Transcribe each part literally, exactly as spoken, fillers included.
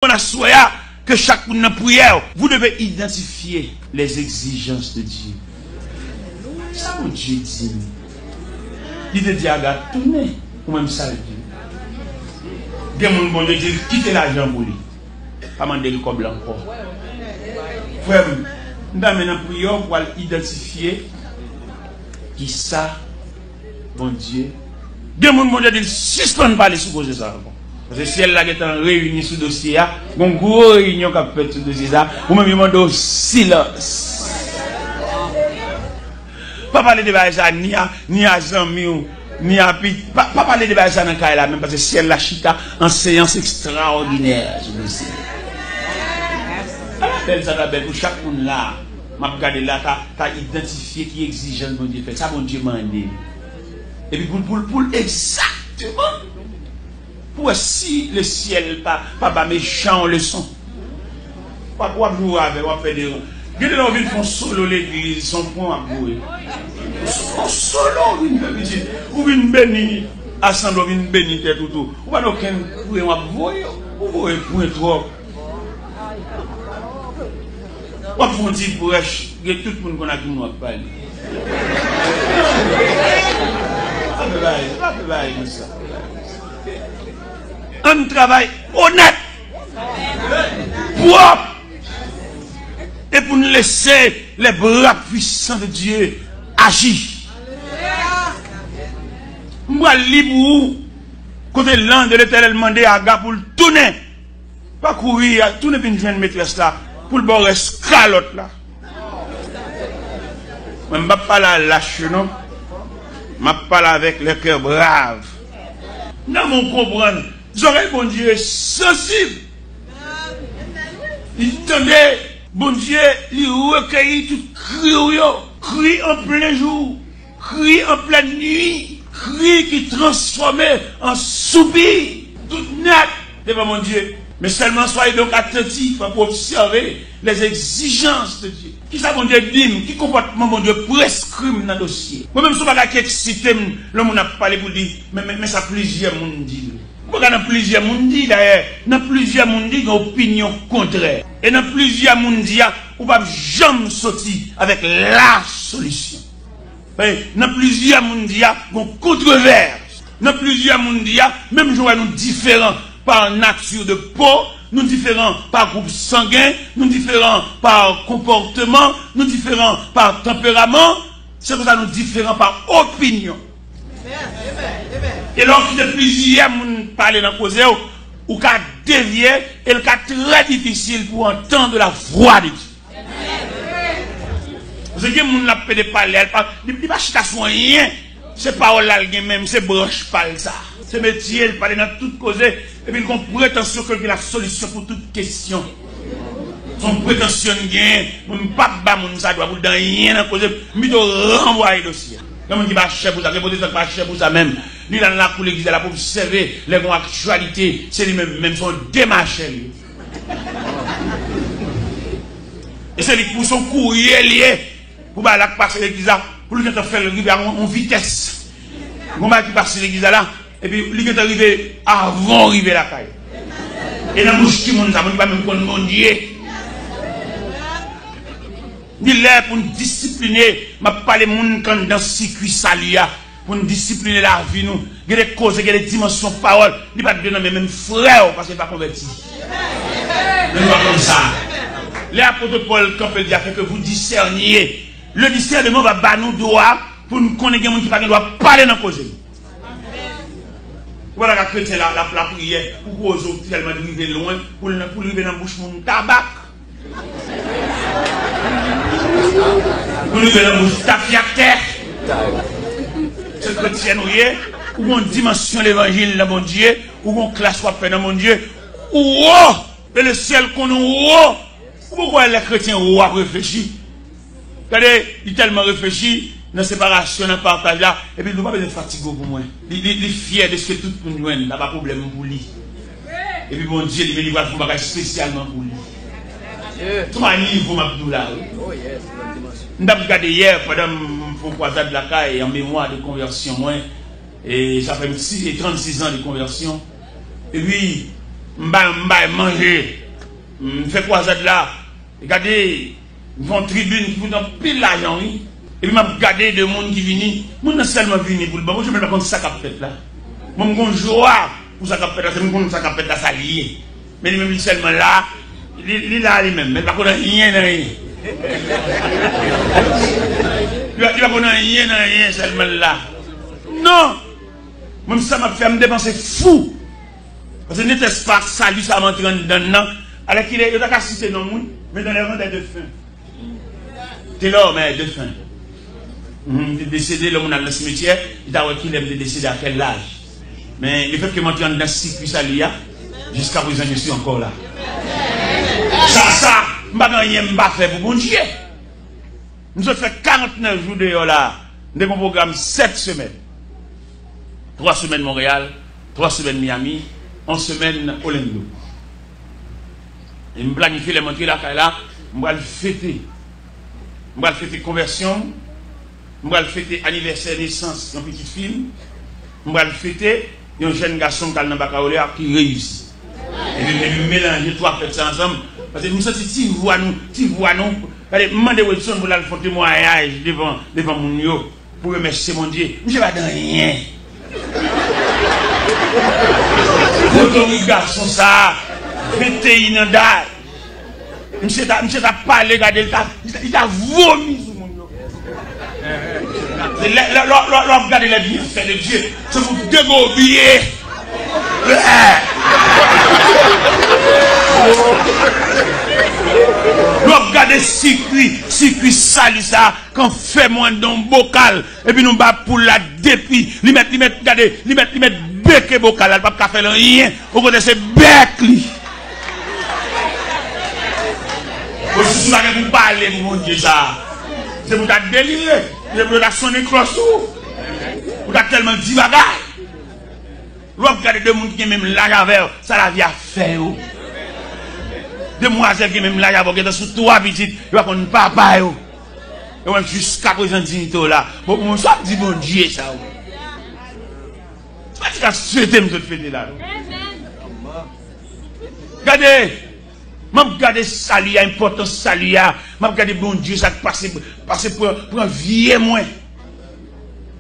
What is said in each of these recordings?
Konn aswè a, ke chak moun nan priyè, vous devez identifier les exigences de Dieu. Sa Bondye di m? Li te di Aga, tounen, ou menm sa l di. Gen moun Bondye di, kite lajan pou li. Pa mande l kòb la ankò. Frè m, m ta men nan priyè w pou al idantifye kisa Bondye. Gen moun Bondye di l sispann pale sou koze sa ankò. Paske syèl la gentan reyini sou dosye a. Gon gwo reyinyon k ap fèt sou dosye sa. Ou menm yo mande w silans. Pa pale de bagay sa ni a, ni a zanmi w, ni a pi. Pa, pa pale de bagay sa nan kay la menm, paske syèl la chita an seyans ekstraòdinè sou dosye. Ala bèl sa ta bèl pou chak moun la. M ap gade la, ta, ta idantifye ki egzijans Bondye fè. Sa Bondye mande. Epi pou l, pou l, pou l egzakteman. Pou wè si le syèl pa, pa ba mechan yon leson. W ap, w ap joure avè l, w ap fè deran. Gen de lè w vin fè yon solo legliz, se yon pwen w ap voye. Yon solo w vin fè pitit. Ou vin beni asanble, w vin beni tèt ou tou. Ou pa gen okenn pwen w ap voye. Ou voye pwen twòp. W ap fè yon ti prèch, gen tout moun konn ak moun w ap pale. Pa fè bagay, pa fè bagay konsa. Ann travay onèt, pwòp, e pou n lese les bras puissants de Dieu aji. M pral li pou ou kote l'ange de l'Éternel mande Aga pou l tounen. Pa kouri, tounen vin jwenn metrès la pou l ba w rès kalòt la. Mwen, m p ap pale a lach yo non. M ap pale avèk le cœur brave. Nan men w konprann, zòrèy Bondye sansib. Li tande, Bondye, li rekeyi tout kri w yo. Kri an plen jou. Kri an plèn nwi, kri ki transfòme an soupi, tout nèt devan Bondye. Men sèlman soyez donc attentifs pou observer les exigences de Dieu. Kisa Bondye di m? Ki konpòtman Bondye preskri m nan dosye? Mwen menm, se yon bagay ki eksite m lè moun ap pale pou l di, men, men, men sa plizyè moun di l. Ou pa ka nan plizyè moun di, dayè, nan plizyè moun di, gen opinyon kontrè. E nan plizyè moun di a, ou p ap janm soti avèk la solisyon. Paske nan plizyè moun di a, gon kontrovèrs. Nan plizyè moun di a, menm jan w wè nou diferan par nature de peau, nou diferan pa gwoup sangen, nou diferan pa konpòteman, nou diferan pa tanperaman, se konsa nou diferan pa opinyon. E lè w kite plizyè moun pale nan koze w, ou ka devye e l ka trè difisil pou w entendre la voix de Dieu. Paske gen moun l ap pede pale a, li pa, li, li pa chita sou anyen. Se pawòl la l gen menm, se branch pa l sa. Se metye l, pale nan tout koze, epi l gon pretansyon ke l gen la solisyon pou tout kesyon. Se yon pretansyon l genyen, mwen m p ap ba moun sa dwa pou l di anyen nan koze, m pito ranvwaye dosye a. Gen moun ki pa chè pou sa, gen pwotestan ki pa chè pou sa menm. Li la nan lakou legliz la, l ap obsève, lè gon aktyalite, se li menm, menm se yon demachè li ye. E se li k pou se yon kourye li ye, pou bagay la k pase legliz la, pou li gentan fè l rive a yon, yon vitès. Gon bagay ki pase legliz la la, epi li gentan rive avan w rive lakay. E nan bouch ki moun sa, moun ki pa menm konn Bondye. Li lè pou n disipline, m ap pale moun k anndan sikui sali a. Pou n disipline lavi nou. Gen de koze, gen de dimansyon pawòl, li pa t dwe nan men menm frè w, paske l pa konvèti. Men nou pa konn sa. Lè apot Pòl kanpe, l di, afin que vous discerniez. Le discernement va ba nou dwa pou n konnen gen moun ki pa gen dwa pale nan koze nou. Ou pa ta ka kretyen la, la, lapriyè, ou koze w tèlman rive lwen, pou l, pou l rive nan bouch moun tabak. Pou nou rive nan bouch tafyatè. Se kretyen ou ye, ou gon dimansyon levanjil nan Bondye, ou gon klas w ap fè nan Bondye, ou wo, e le syèl konnen ou wo. Ou poko wè lè kretyen wo ap reflechi? Gade, li tèlman reflechi nan separasyon, nan pataj la, epi li di, ou pa bezwen fatige w pou mwen. Li, li, li fyè de sa tout moun jwenn, la pa pwoblèm pou li. Epi Bondye li menm li pral fè yon bagay espesyalman pou li. Twa nivo m ap di w la wi. M t ap gade yè pandan m fè yon kwazad lakay an memwa de konvèsyon mwen. E sa fè m si, trannsis an de konvèsyon. Epi M bay, m bay manje. M fè kwazad la. Gade, m fè yon tribin ki koute anpil lajan, wi. Epi m ap gade de moun ki vini. Moun nan sèlman vini pou l ban manje, men l pa konn sa k ap fèt la. Bon, m gon jwa pou sa k ap fèt la, se m konn sa k ap fèt la, sa l ye. Men li menm, li sèlman la, li, li la li menm, men l pa konn anyen nan anyen. Li pa, li pa konn anyen nan anyen, sèlman l la. Non! Mwen, sa m ap fè, m depanse fou. Paske netèspa sali sa m antre anndan l nan. Alèkile, yo ta ka site non moun, men dans les rangs des défunts. Te lò, men defen. Mhm, li te desede, lè moun al nan simetyè, li ta wè kilè m te desede, a kèl laj. Men, lefètke m antre anndan sikwi sali a, jiskaprezan, je suis encore là. Sa, sa, m pa gen anyen m pa fè pou Bondye. M sot fè karantnèf jou deyò la. M te gen yon pwogram sèt semèn. Twa semèn Monreyal, twa semèn Miami, yon semèn Orlando. E m planifye lè m antre lakay la, m pral fete. M pral fete konvèsyon m. M pral fete anivèsè nesans yon pitit fi m. M pral fete yon jèn gason m k al nan bakaloreya ki reyisi. Epi, epi m melanje twa fèt sa ansanm. Paske m santi ti vwa nou, ti vwa nou. Gade, m mande Wilson pou l al fè yon temwayaj devan, devan moun yo, pou remèsye Bondye. Misye pa t anyen. Potorik gason sa, venteyen an daj. Misye ta, misye ta pale, gade, li ta, li ta, li ta vomi sou moun yo. Se lè, lè, lè, lè, lè w ap gade les bienfaits de Dieu, se pou degobye. Lè w ap gade sikwi, sikwi sali sa, k anfème anndan yon bokal, epi nou ba poul la depi, li mèt, li mèt, gade, li mèt, li mèt beke bokal la, li p ap ka fè l anyen, okontrè se bèk li. Bon, si w pa gen pou pale pou Bondye sa, se pou w ta delire, se pou yo ta sonnen klòch sou ou, ou ta tèlman di bagay. Lè w ap gade de moun ki gen menm laj avè w, sa lavi a fè yo. Demwazèl ki gen menm laj avè w, gentan sou twa pitit, yo pa konn papa yo. E w menm jiskaprezan diyite w la. Bon, bon, sa w ap di Bondye sa, wi. Se pa ti ka swete m sot fete la, non. Gade, m ap gade sali a, enpòtans sali a. M ap gade Bondye sa k pase, pase pran, pran vye mwen.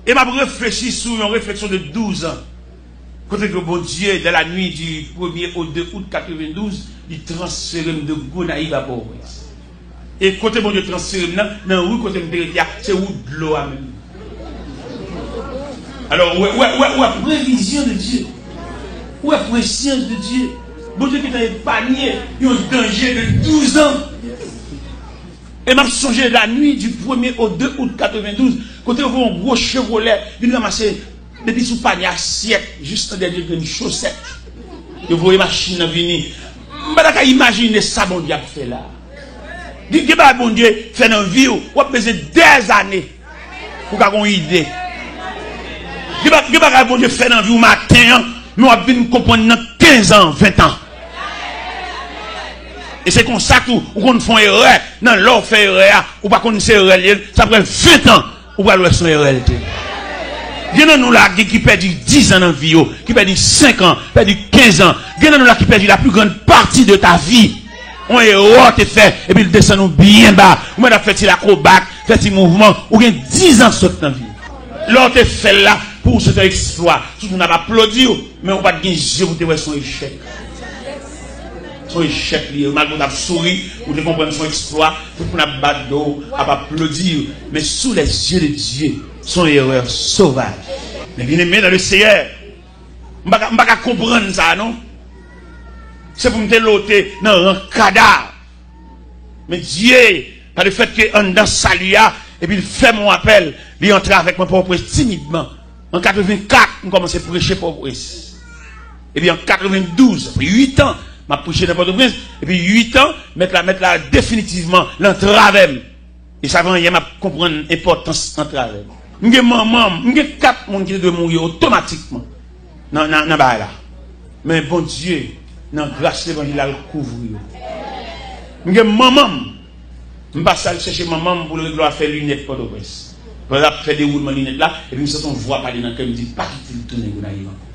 E m ap reflechi sou yon refleksyon de douz an. Kote ke Bondye, dans la nuit du premier au deux août quatre-vingt-douze, li transfere m de Gonayiv a Pòtoprens. E kote Bondye transfere m nan, nan ri kote m te rete a, se wout dlo a menm. Alò, ou wè, ou wè, ou wè, ou wè previzyon de Dye. Ou wè presyans de Dye. Bondye gentan epanye yon danje de douz an. E m ap sonje la nuit du premier au deux août quatre-vingt-douze, kote yo voye yon gwo Chevrolet vin ranmase depi sou panye asyèt jis nan dènye grenn chosèt. Yo voye machin nan vini. M pa ta ka imajine sa Bondye ap fè la. Gen, gen bagay Bondye fè nan vi w, w ap bezwen dèzane pou w ka gen yon ide. Gen ba-, gen bagay Bondye fè nan vi w maten an, men w ap vin konprann nan kenz an, ven an. E se konsa tou, ou konn fè yon erè, nan lè w fè erè a, ou pa konn se erè l ye, sa pral ven an, ou pral wè se yon erè l te ye. Gen nan nou la, gen ki pèdi diz an nan vi yo, ki pèdi senk an, pèdi kenz an. Gen nan nou la ki pèdi la plus grande partie de ta vie. Yon erè w te fè, epi l desann ou byen ba. Ou mèt ap fè ti lakrobat, fè ti mouvman, ou gen diz an sot nan vi. Lè w te fè l la, pou ou se te yon eksplwa. Tout moun ap aplodi w, men ou pa t gen zye pou te wè se yon echèk. Se yon echèk li ye. Malgre w t ap souri, ou te konprann se yon eksplwa, tout moun ap bat do w, ap aplodi w. Men sous les yeux de Dieu, se yon erè sovaj. Men byeneme dans le Seigneur, m pa ka, m pa ka konprann sa, non. Se pou m te lote nan ran kadav. Men Dye, pa lefètke anndan sali a, epi l fè m yon apèl, li antre avèk mwen Pòtoprens timidman. An katrevenkat, m kòmanse preche Pòtoprens. Epi an katrevendouz, sa fè uit an, m ap preche nan Pòtoprens. Epi uit an, mèt la, mèt la definitivman, l antre avè m. E sa fè anyen m ap konprann enpòtans antre avè m. M gen manman m, m gen kat moun ki te dwe mouri otomatikman nan, nan, nan bagay la. Men Bondye, nan gras levanjil la, l kouvri yo. M gen manman m, m pase al chèche manman m pou l regle afè linèt Pòtoprens. Pandan l ap fè dewoulman linèt la, epi m santi yon vwa pale nan kè m, di, "Pa kite l tounen Gonayiv ankò."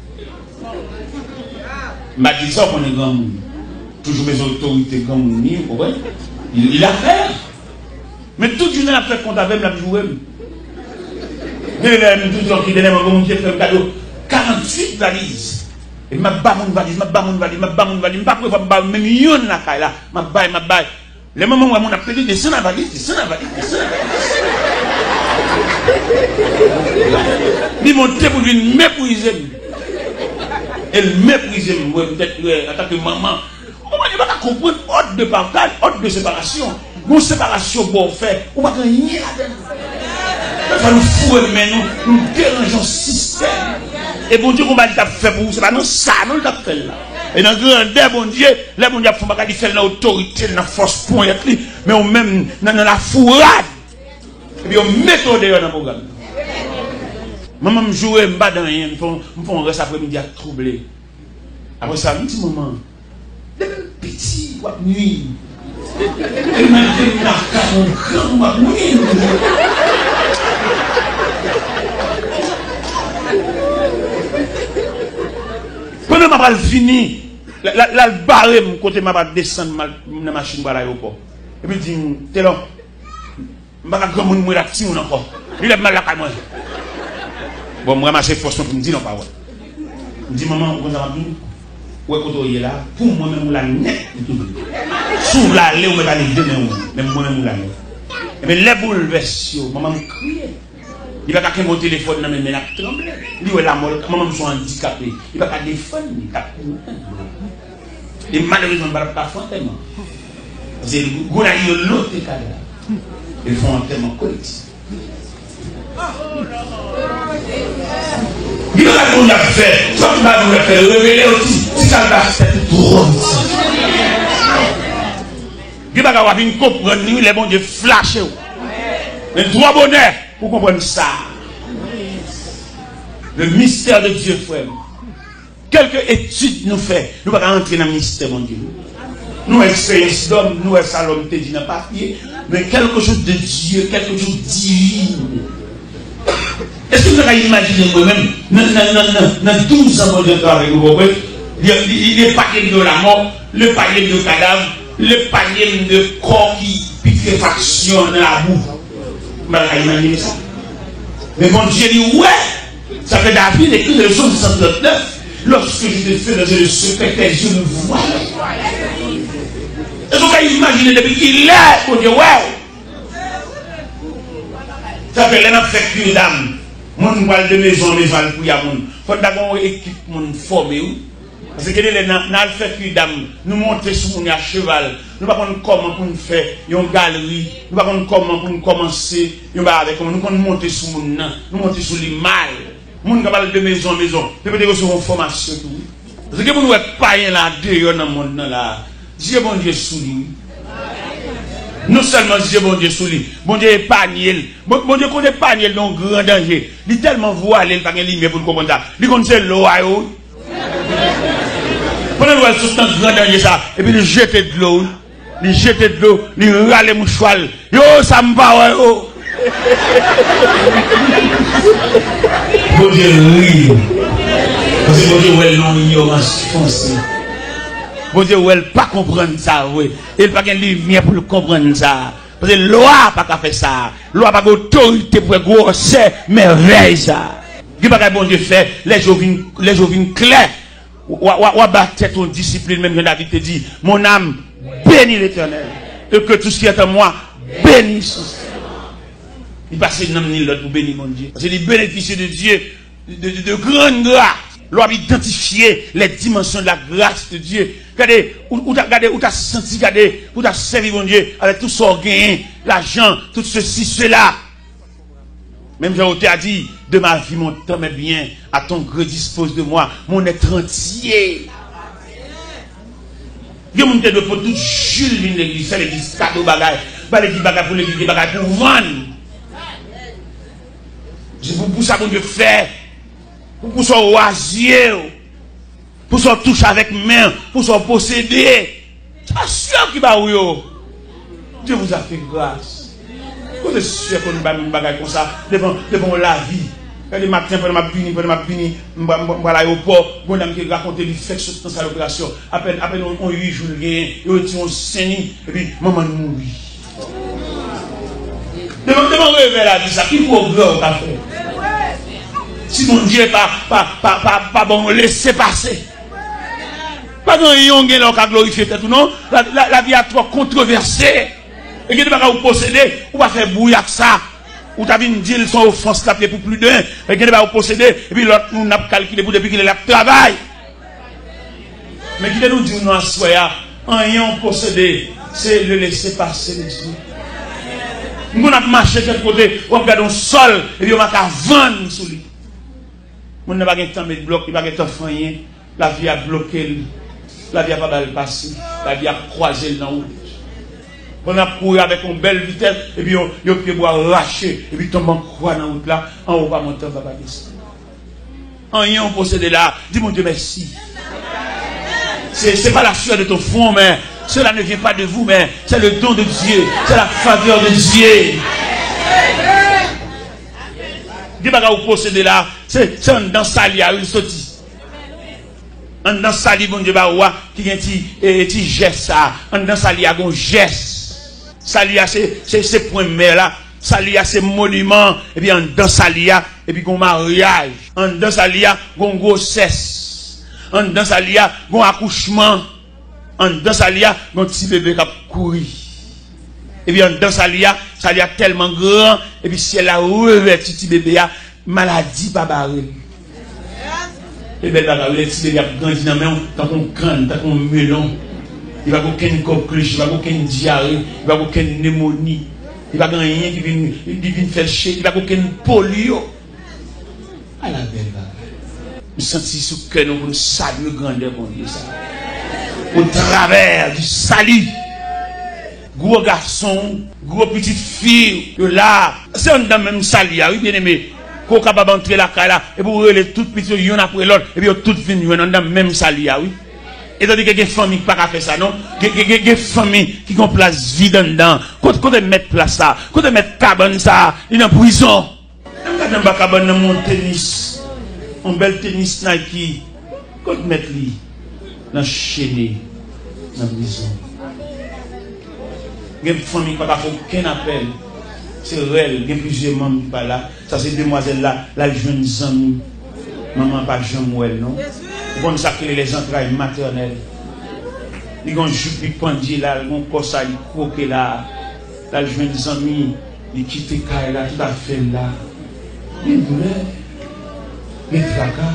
M pa di sa, ou konnen granmoun toujou bezwen otorite granmoun li, ou konprann? Li, li la fè. Men tout jounen l ap fè kont avè m, l ap joure m. Gen lè m toujou kite lè mwen, bon, Bondye fè m kado karanntuit valiz. E m ap ba moun valiz, m ap ba moun valiz, m ap ba moun valiz. M pa prevwa m ba menm youn lakay la. M ap bay, m ap bay. Lè manman m wè moun ap pede, desann avaliz, desann avaliz, desann avaliz. Li monte pou l vin meprize m. E l meprize m, mwen, petèt, mwen, antanke manman. Ou konprann, yo pa ka konprann òd de pataj, òd de separasyon. Yon separasyon bò fè, ou pa gen anyen ladan l. Fò nou foure men nou, nou deranje yon sistèm. E Bondye, konba li t ap fè pou ou, se pa nan sa non li t ap fè l la. E nan grandè Bondye, lè Bondye ap fè yon bagay, li fè l nan otorite l, nan fòs ponyèt li. Men ou menm, nan, nan lafourad. Epi yo mete w deyò nan pwogram nan. Manman m joure m, m pa di anyen, m fè yon, m fè yon rès apremidi ak twouble. Apre sa, m di manman, depi m piti, w ap nwi m. Depi m al vin lakay yon granmoun, w ap nwi m. Pandan m ap al vini, l, l, l al bare m kote m ap al desann, m al nan machin pou al ayewopò. Epi l di m, Telò, m pa ka granmoun mwen ak timoun ankò. Li lè m al lakay mwen. Bon, m ranmase fòs mwen pou m di l yon pawòl. M di, Manman, ou konn sa m ap di w? Ou wè kote w ye la, pou mwen menm ou la nèt, ou toufe. Si w vle ale, ou mèt ale demen ou, men mwen menm ou la nèt. Ebyen, lè boulvès yo, manman m kriye. Li pa ka kenbe yon telefòn nan men, men l ap tranble. Li wè lamò, manman m se yon andikape. Li pa ka defann li, l ap mouri. E malerezman, m pa t ap ka fè antèman. Paske gwo lari yo lote kadav. E l fè yon antèman kolektif. Gen bagay Bondye ap fè, fòk bagay Bondye ap fè, revele yo ti, ti sa l pa fè pou twò piti. Gen bagay w ap vin konprann li, wi, lè Bondye flache w. Men twò bonè pou konprann sa. Le mystère de Dieu, frè m. Kèlke etid nou fè, nou pa ka antre nan mistè Bondye. Nou wè eksperyans lòm, nou wè sa lòm te di nan papye, men quelque chose de Dieu, quelque chose divin. Èske nou ta ka imajine mwen menm, nan, nan, nan, nan, nan douz an Bondye ap travay avèk nou, konprann? Li, li, li epanye m de lamò, li epanye m de kadav, li epanye m de kò ki pitrefasyon nan labou. M pa ta ka imajine sa. Men Bondye li wè. Sa fè David ekri nan Sòm san trannèf, lorsque je te fais dans le secret, tes yeux me voient. Èske w ka imajine depi kilè Bondye wè w? Sa fè lè n ap fè kwi dam, moun pral de mezon an mezon al priye a moun. Fòk ta gen yon ekip moun fòme, wi. Paske gen de lè nan, nan al fè kwi dam, nou monte sou moun yo a cheval. Nou pa konn kòman pou n fè yon galri. Nou pa konn kòman pou n kòmanse yon bagay avèk yon moun. Nou konn monte sou moun nan. Nou monte sou li mal. Moun k ap al de mezon an mezon. Yo pote resevwa yon fòmasyon tou, wi. Paske gen moun wè payen la deyò nan mond nan la. Zye Bondye sou li, wi. Non sèlman zye Bondye sou li, Bondye epanye l. Bon, Bondye konn epanye l nan yon gran danje. Li tèlman vwale, li pa gen limyè pou l konprann sa. Li konn se lwa yo, wi. Pandan l wè l sot nan gran danje sa, epi li jete dlo, wi. Li jete dlo, li rale mouchwa l. Yo, sa m pa wè yo. Bondye ri. Paske Bondye wè l nan yon inyòrans fonse. Bondye wè l pa konprann sa vre. E l pa gen limyè pou l konprann sa. Paske lwa pa ka fè sa. Lwa pa gen otorite pou fè gwosè mèvèy sa. Gen bagay Bondye fè, lè je w vin, lè je w vin klè. W a, w a, w a ba tèt ou yon disiplin, menm jan David te di, Mon âme, bénis l'Éternel, et que tout ce qui est en moi bénisse son saint nom. Li pase nanm ni lòd pou beni Bondye. Paske li benefisye de Dieu, de, de, de grande grâce. Lè w ap idantifye les dimensions de la grâce de Dieu. Gade, ou, ou ta, gade, ou ta santi, gade, ou ta sèvi Bondye avèk tout sa w genyen, lajan, tout ceci, cela. Menm jan otè a di, de ma vie, mon temps, mes biens, à ton gré dispose de moi, mon être entier. Gen moun te dwe pot tout ji l vin legliz, fè legliz kado bagay, ba legliz bagay pou legliz, gen bagay pou vann. Se pou, pou sa Bondye fè, pou, pou sa w razye w. Pou sa w touche avèk men, pou sa w posede. Se pa sè w ki ba ou yo. Dieu vous a fait grâce. Kote sè konn bay moun bagay konsa devan, devan yon lavi? Gade maten, pandan m ap vini, pandan m ap vini, m pral, m pral, m pral ayewopò, gon dam ki rakonte li fèk sot nan sal operasyon. Apèn, apèn yon, yon uit jou l genyen, yo retire yon sen li, epi manman l mouri. Devan, devan revè lavi sa, ki pwogrè w ka fè? Si Bondye pa, pa, pa, pa, pa ban w lesepase. Pa gen yon, gen lè w ka glorifye tèt ou non. La, la, lavi a twò kontwovèse. E gen de bagay ou posede, ou pa fè bri ak sa. Ou ta vin di l se yon ofans l ap ye pou pli de en. E gen de bagay ou posede, epi lòt moun ap kalkile pou depi kilè l ap travay. Men kite nou di w nan aswè a, anyen w posede, se le laissez-passer de Dieu. M konn ap mache kèk kote, w ap gade yon sòl, epi yo make vann sou li. Moun nan pa gen tan met blòk, li pa gen tan fè anyen. Lavi a bloke l. Lavi a pa ba l pase. Lavi a kwaze l nan wout. Pandan l ap kouri avèk yon bèl vitès, epi yon, yon pyebwa rache, epi tonbe an kwa nan wout la, anwo pa monte, anba pa desann. Anyen w posede la, di Bondye mèsi. C'est, c'est pas la sueur de ton front, mais cela ne vient pas de vous, mais c'est le don de Dieu, c'est la faveur de Dieu. Gen bagay ou posede la, se, se anndan sali a wi l soti. Anndan sali Bondye ba ou a, ki gen ti, e, ti jès sa. Anndan sali a gon jès. Sali a se, se, se pwen mè la. Sali a se moniman. Epi anndan sali a, epi gon maryaj. Anndan sali a, gon gwosès. Anndan sali a, gon akouchman. Anndan sali a, gon ti bebe k ap kouri. Epi anndan sali a, sali a tèlman gran, epi syèl la revèti ti bebe a, maladi pa bare l. E bèl bagay, lè ti bebe ap grandi nan men w, tankou yon kann, tankou yon melon. Li pa gen okenn koklich, li pa gen okenn dyare, li pa gen okenn nemoni. Li pa gen anyen ki vin, ki vin fè l che, li pa gen okenn polyo. Ala bèl bagay. M santi sou kè nou pou n salye grandè Bondye sa. Au travers du salut. Gwo gason, gwo pitit fi, yo la. Se anndan menm sali a, wi, byeneme. Ke w kapab antre lakay la, epi w rele tout pitit yo youn apre lòt, epi yo tout vin jwenn anndan menm sali a, wi. Etandike gen fanmi ki pa ka fè sa, non. Gen, gen, gen, gen fanmi ki gen yon plas vid anndan. Kote, kote mèt plas sa? Kote mèt kabann sa? Li nan prizon. Lè m gade anba kabann nan, m wè yon tenis, yon bèl tenis Nike. Kot mèt li? Nan chene, nan prizon. Gen fanmi ki pa ka fè okenn apèl. Se rèl, gen plizyè manm ki pa la. Sa se demwazèl la, l al jwenn zanmi. Manman pa janm wè l, non. Ou konn sa k rele les entrailles maternelles. Li gen yon jupe, li pandye la, li gen yon kò sa, li kwoke la. L al jwenn zanmi, li kite kay la, tout afè l la. Gen doulè, gen traka,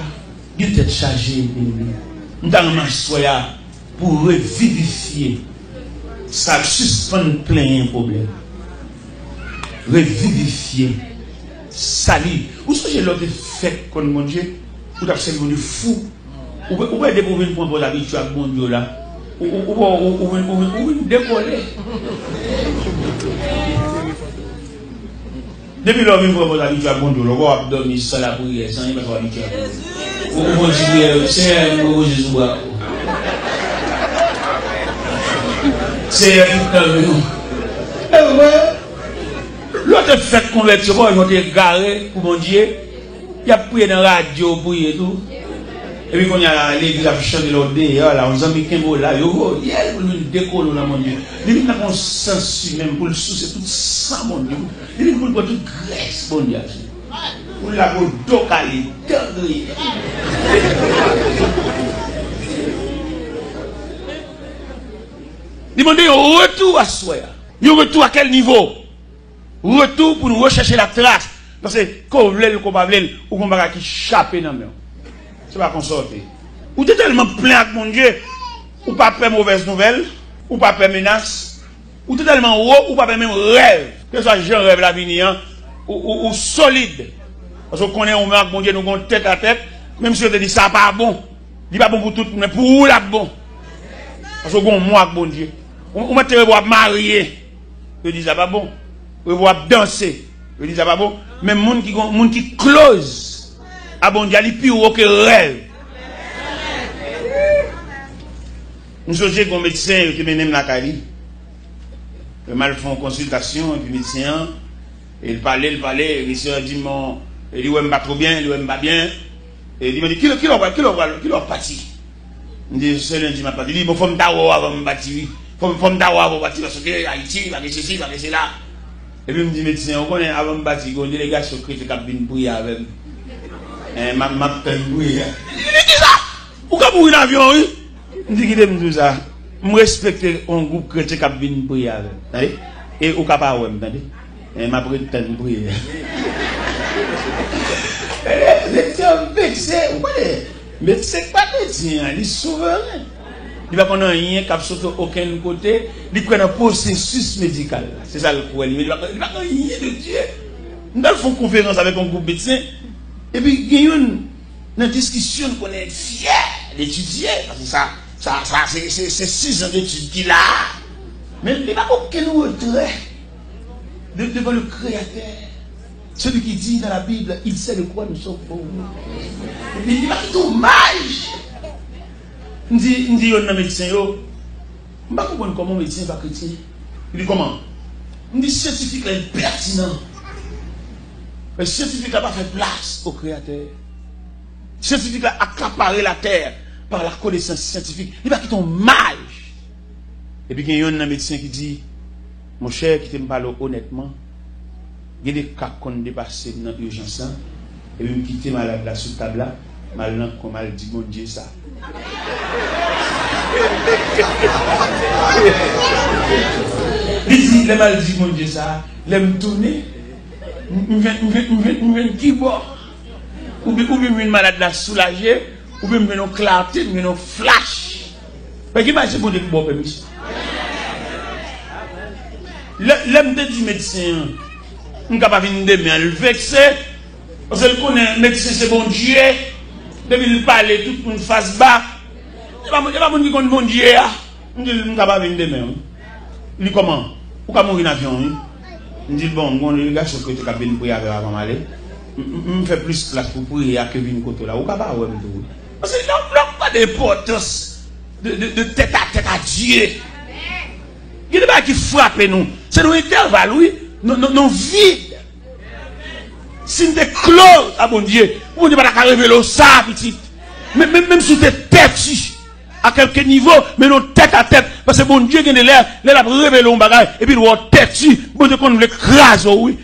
gen tèt chaje, byeneme. M ta renmen aswè a pou revivifye sa, sispann plenyen pwoblèm. Revivifye. Sali. Ou sonje lè w te fèk konn Bondye? Ou t ap sèvi Bondye fou. Ou, ou wè depi w vin pran pòz abitye ak Bondye w la, ou, ou, ou, ou, ou vin, ou vin, ou vin dekole. Depi lè w vin pran pòz abitye ak Bondye w la, w ap dòmi san lapriyè, san anyen, paske w abitye ak Bondye. Ou, ou pran ti priyè, Senyè, m repoze sou bra w. Senyè, tout tan vin nou. E vre. Lè w te fèk konvèti, w pa wè jan w te egare pou Bondye? Y ap priye nan radyo, w priye tou. Epi kounye a la, legliz ap chante lè w deyò la, yon zanmi kenbe w la, yo voye l pou l vin dekole w nan Bondye. Li vin tankou yon sansi menm pou l souse tout san Bondye. Li vin pou l pran tout grès Bondye a sou li. Pou l lave w do kale, dan griye. Li mande yon retou aswè a. Yon retou a kèl nivo? Retou pou nou rechèche latras. Paske, ke w vle l, ke w pa vle l, ou gen yon bagay ki chape nan men w. Se pa konsa w te ye. Ou te tèlman plen ak Bondye, ou pa pè movèz nouvèl, ou pa pè menas, ou te tèlman wo, ou pa pè menm rèv. Kèlkeswa jan rèv la vini an, ou, ou, ou solid. Paske w konnen ou menm ak Bondye, nou gen yon tèt a tèt, menm si yo te di sa pa bon, li pa bon pou tout moun, men pou ou l ap bon. Paske w gen yon mwen ak Bondye. Ou, ou mèt te wè w ap marye. Yo di sa pa bon. Yo wè w ap danse. Yo di sa pa bon. Men moun ki gon, moun ki close a Bondye a, li pi wo ke rèv. M sonje gon medsen, yo te mennen m lakay li. Yo m al fè yon konsiltasyon, epi medsen an, e l pale, l pale, medsen an di m, bon, E li wè m pa twò byen, li wè m pa byen. E li mande, "Kilè, kilè w pral, kilè w pral, kilè w ap pati?" M di, "Se lendi m ap pati." Li di, "Bon, fò m ta wè w avan m pati, wi. Fò, fò m ta wè w avan w pati, paske Ayiti, pa gen sesi, pa gen sela." Epi m di medsen an, "Ou konnen, avan m pati, gen yon delegasyon kretyen k ap vin priye avè m. Eh, m ap, m ap tann priyè a." Li di, "Kisa? Ou ka mouri nan avyon, wi." M di, "Kite m di w sa. M respekte yon gwoup kretyen k ap vin priye avè m. Tande? E ou ka pa wè m, tande? Men m ap ret tann priyè." Medsen an vekse, ou konnen. Medsen k pa kretyen an, li souveren. Li pa konn anyen k ap sot okenn kote. Li kwè nan pwosesis medikal la. Se sa l kwè, li, men li pa, li pa konn anyen de Dye. M t al fè yon konferans avèk yon gwoup medsen. Epi gen youn nan diskisyon, n konnen fyè, l etidye, paske sa, sa, sa, se, se, se sizan detid ki la. Men li pa gen okenn retrè de, devan le Créateur. Celui qui dit dans la Bible, il sait de quoi nous sommes faits. Li, li pa kite w maj. M di, m di youn nan medsen yo, m pa konprann kòman yon medsen pa kretyen. Li di, "Kòman?" M di, "Syantifik la, li pètinan. Men syantifik la pa fè plas o Kreyatè. Syantifik la akapare latè pa la konesans syantifik. Li pa kite yon maj." Epi gen youn nan medsen ki di, "Monchè, kite m pale w onètman. Gen de ka k konn depase m nan ijans lan, epi m kite malad la sou tab la, m al nan kwen m al di Bondye sa." Li di, "Lè m al di Bondye sa, lè m tounen, m, m jwenn, m jwenn, m jwenn, m jwenn kibò. Oubyen, oubyen m jwenn malad la soulaje, oubyen m jwenn yon klate, m jwenn yon flach." Paske pa se Bondye ki ba w pèmisyon. Lè, lè m te di medsen an, "M ka pa vin demen an," l vekse. Paske l konnen medsen se Bondye. Depi l pale, tout moun fas ba. E pa, e pa moun ki konn Bondye a. M di l, "M ka pa vin demen an." Li, "Kòman? Ou ka mouri nan avyon, wi." M di l, "Bon, m gen yon delegasyon kretyen k ap vin priye avè w avan m ale. M, m, m fè plis plas pou priye a ke vin kote w la. Ou ka pa wè m tou, wi." Paske lè, lè w pa de enpòtans de, de, de tèt a tèt a Dye. Gen de bagay ki frape nou. Se nan entèval, wi. Nan, nan, nan vid. Si n te close a Bondye, Bondye pa ta ka revele w sa, pitit. Men, men, menm si w te tèti, a kèlke nivo, men nou tèt a tèt. Paske Bondye gen de lè, lè l ap revele w yon bagay, epi l wè w tèti, Bondye konn vle kraze w, wi.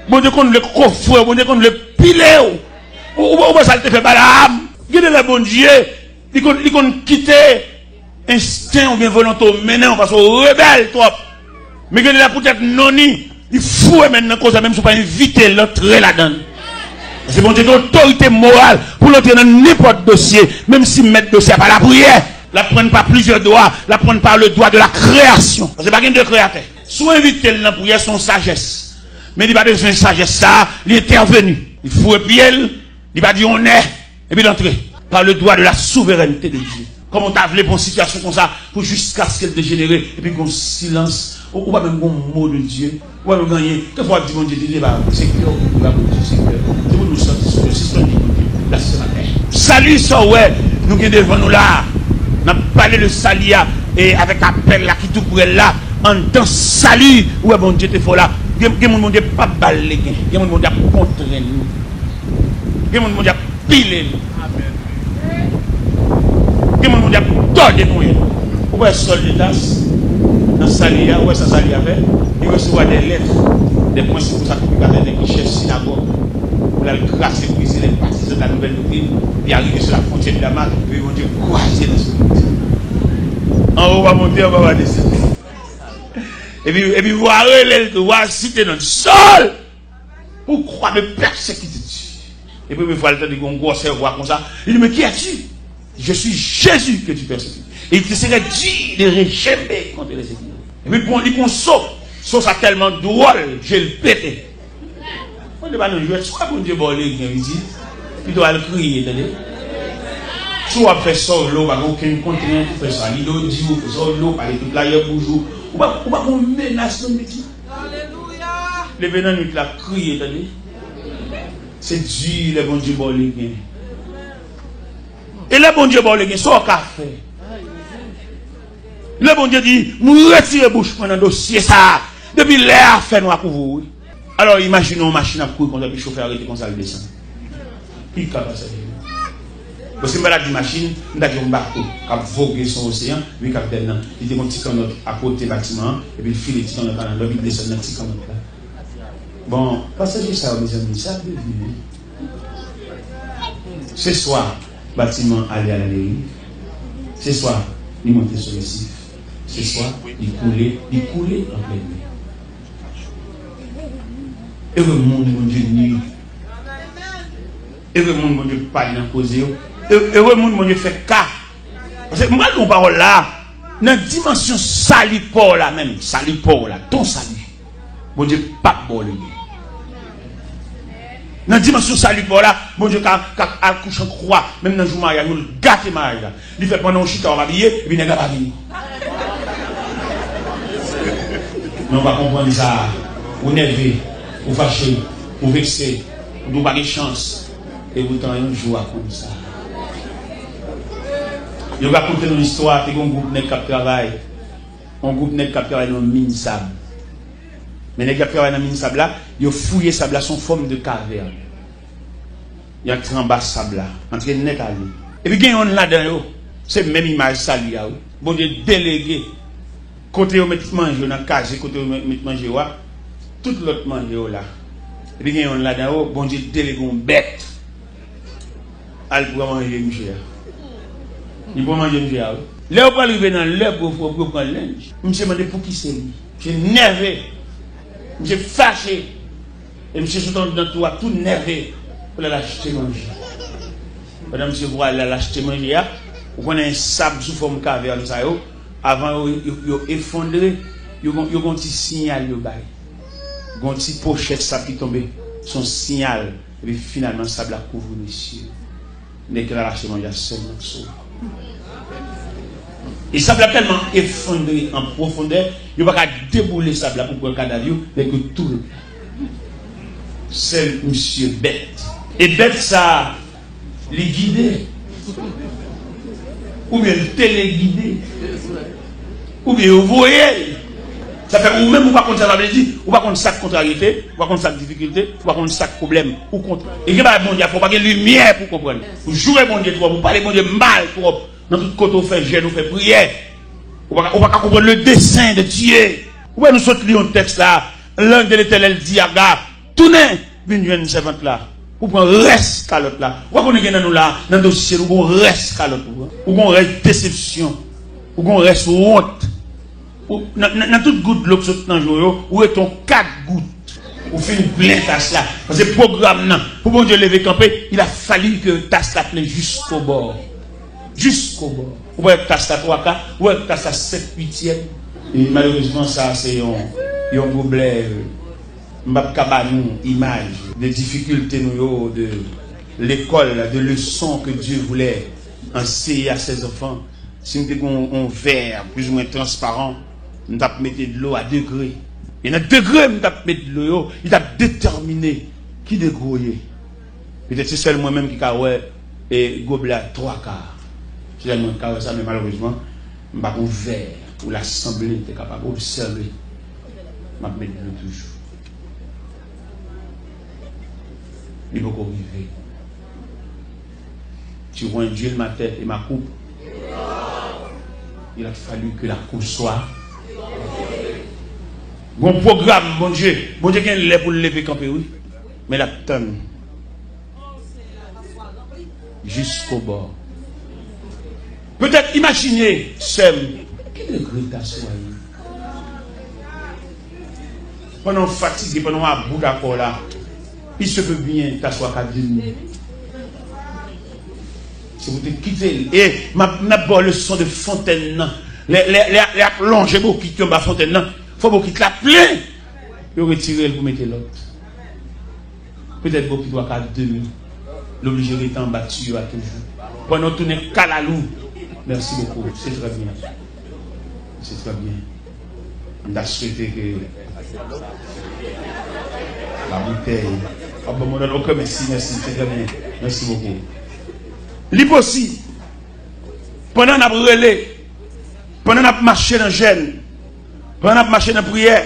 Bondye konn vle kofre w, Bondye konn vle pile w. Ou, ou, ou wè sa l te fè Balaam? Gen de lè Bondye, li konn, li konn kite ensten oubyen volonte w mennen w paske w rebèl twòp. Men gen de lè poutèt non ni, li foure men l nan koze a, menm si w pa envite l antre ladan l. Paske Bondye gen otorite moral pou l antre nan nenpòt dosye, menm si mèt dosye a pa lapriyè. L ap pran pa plizyè dwa, l ap pran pa le dwa de la kreyasyon. Paske pa gen de kreyatè. Si w envite l nan priyè, se yon sajès. Men li pa bezwen sajès sa a, li entèveni. Li foure pye l, li pa di yon nè, epi l antre. Par le dwa de la souverènte de Dye. Kòman w ta vle pou yon sitiyasyon konsa, pou jiskaske l dejenere, epi gen yon silans, ou, ou pa menm gen yon mo de Dye, ou pa menm gen anyen. Kèlkeswa w ap di Bondye, Bondye pa, se kè w ki pou ba Bondye, se kè. Se pou nou sòti sou yo, sispann di Bondye, la se maten. Sali sa w wè, nou gen devan nou la, n ap pale de sali a, e avèk apèl la ki tou prè la, anndan sali, ou wè Bondye te fè w la. Gen, gen moun Bondye p ap ba l legen, gen moun Bondye ap kontrenn li. Gen moun Bondye ap pile l. Gen moun Bondye ap tòde konyen l. Ou wè Sòl de Tas nan sali a, ou wè sa sali a fè? Li resevwa de lèt, de prensip pou sakrifikatè, nèg ki chèf sinagòg, pou l al kraze, brize lè patizan de la nouvèl doktrin. Li arive sou la fwontyè de Damas, epi Bondye kwaze nan sou. Anwo pa monte, anba pa desann. Epi, epi vwa rele l tou, vwa site non l, Sòl! Pourquoi me persécutes-tu? E premye fwa l tande yon gwosè vwa konsa, li di, Mais qui es-tu? Je suis Jésus que tu persécutes. Et il te serait dur de rejeter contre les ennemis. Epi bon, li pran so, so sa tèlman dwòl, je l pete. Mwen te ba nou jwèt, si w wè Bondye ba w legen, pitit, pito al kriye, tande. Si w ap fè sa w vle, w pa gen okenn kontrent pou fè sa. Li do di w, fè sa w vle, w pale tout layè bouch ou. Ou pa, ou pa gon menas non, pitit. Leve nan nwit la, kriye, tande. Se di lè Bondye ba w legen. E lè Bondye ba w legen, sa w ka fè? Lè Bondye di, "M retire bouch mwen nan dosye sa a." Depi lè a, fènwa kouvri w, wi. Alò, imajine yon machin ap kouri konsa, epi chofè a rete konsa, l desann. Li ka pasaje. Bon, si m pa ta di machin, m ta di yon bato k ap voge sou oseyan, epi kaptèn nan, li te gen yon ti kannòt akote batiman an, epi l file ti kannòt la nan lòt, li desann nan ti kannòt la. Bon, pasaje sa yo, mezanmi, sa ap devni, wi. Se swa batiman ale a laderiv, se swa li monte sou resif, se swa li koule, li koule an plèn mè. Ere moun Bondye nui. Ere moun Bondye pale nan koze yo. E- Ere moun Bondye fè ka. Paske m pral di yon pawòl la. Nan dimansyon sali pa w la menm, sali pa w la, ton sali, Bondye p ap ba w li. Nan dimansyon sali pa w la, Bondye ka, ka al kouche an kwa, menm nan jou maryaj ou, l gate maryaj la. Li fè pandan w chita w ap abiye, epi nèg la pa vini. Men w pa konprann sa. Ou nève, ou fache, ou vekse, ou di w pa gen chans. E poutan yon jou w a konn sa. Yo rakonte nou istwa, te gen yon gwoup nèg k ap travay. Yon gwoup nèg k ap travay nan yon min sab. Men nèg k ap travay nan min sab la, yo fouye sab la, se yon fòm de kavèn. Y antre anba sab la, antre nèt ale. Epi gen yonn ladan yo, se menm imaj sali a, wi. Bondye delege kote yo met manje yo nan kaze, kote yo met manje yo a, tout lòt manje yo la. Epi gen yonn ladan yo, Bondye delege yon bèt. Al pran manje misye a. Li pran manje misye a, wi. Lè yo pral rive nan lè pou, pou, pou yo pran lenj, misye mande pou ki se li. Misye nève. Misye fache. E misye sot anndan tou a tou nève pou l al achte manje. Pandan misye pral al achte manje a, ou konnen sab sou fòm kavèn sa yo, avan yo, yo, yo efondre, yo gon, yo gon ti siyal yo bay. Gon ti pochèt sab ki tonbe, se yon siyal. Epi finalman, sab la kouvri mesye. Nèg ki t al achte manje a sèlman k sove. E sab la tèlman efondre an pwofondè, yo pa ka deboule sab la pou pran kadav yo, nèg yo tou ret la. Sèl misye bèt. E bèt sa a, li gide. Oubyen l telegide. Oubyen yo voye l. Sa fè ou menm ou pa konn sa sa vle di. Ou pa konn sa k kontrarite, ou pa konn sa k difikilte, ou pa konn sa k pwoblèm. Ou konn. E gen bagay Bondye ap fè, ou pa gen limyè pou konprann. Ou joure Bondye twòp, ou pale Bondye mal twòp. Nan tout kote ou fè jèn, ou fè priyè. Ou pa, ou pa ka konprann le dessein de Dieu. Ou wè nou sot li yon tèks la, l'ange de l'Éternel dit à Aga, tounen vin jwenn sèvant la. Ou pran rès kalòt la. Ou pa konnen gen nan nou la, nan dosye nou, gon rès kalòt ou pran. Ou gon rès desepsyon. Ou gon rès wont. Ou, nan, nan, nan tout gout dlo k sot nan je w yo, ou ret yon kat gout. Ou fin plen tas la. Paske pwogram nan, pou Bondye leve kanpe, il a fallu que tas la plen jusqu'au bord. Jusqu'au bord. Ou wè tas la twa ka, ou wè tas la sèt uityèm. E malerezman, sa se yon, yon pwoblèm. M p ap ka ba nou imaj de difikilte nou yo, de lekòl, de leson que Dieu voulait enseigner à ses enfants. Si m te gen yon, yon vè plizoumwen transparan, m t ap mete dlo a degre. E nan degre m t ap met dlo yo, li t ap detèmine ki degre w ye. Petèt se sèl mwen menm ki ka wè, e, goblè a twa ka. Se sèl mwen ki ka wè sa, men malerezman, m pa gon vè pou lasanble te kapab obsève. M ap met dlo toujou. Li poko rive. Tu vois un duel ma tête et ma coupe. Il a fallu que la coupe soit. Gon pwogram, Bondye. Bondye gen lè pou l leve kanpe, wi. Men l ap tann. Jusqu'au bord. Petèt, imajine, sè m, ki degre ta swaye? Pandan w fatige, pandan w about akò la, il se peut bien ta swa ka demi. Se pou te kite l. E m ap, m ap ba w leson de fontèn nan. Lè, lè, lè, lè y ap lonje bokit yo anba fontèn nan, fò bokit la plen. Yo retire l pou mete lòt. Petèt bokit ou a ka demi. L oblije rete anba tiyo a toujou. Pandan w tounen kalalou. Merci beaucoup. C'est très bien. C'est très bien. M ta swete ke la boutèy. Ah, bon, mon ok, mèsi, mèsi, c'est très bien. Merci beaucoup. Li posib. Pandan n ap rele, pandan n ap mache nan jèn, pandan n ap mache nan priyè,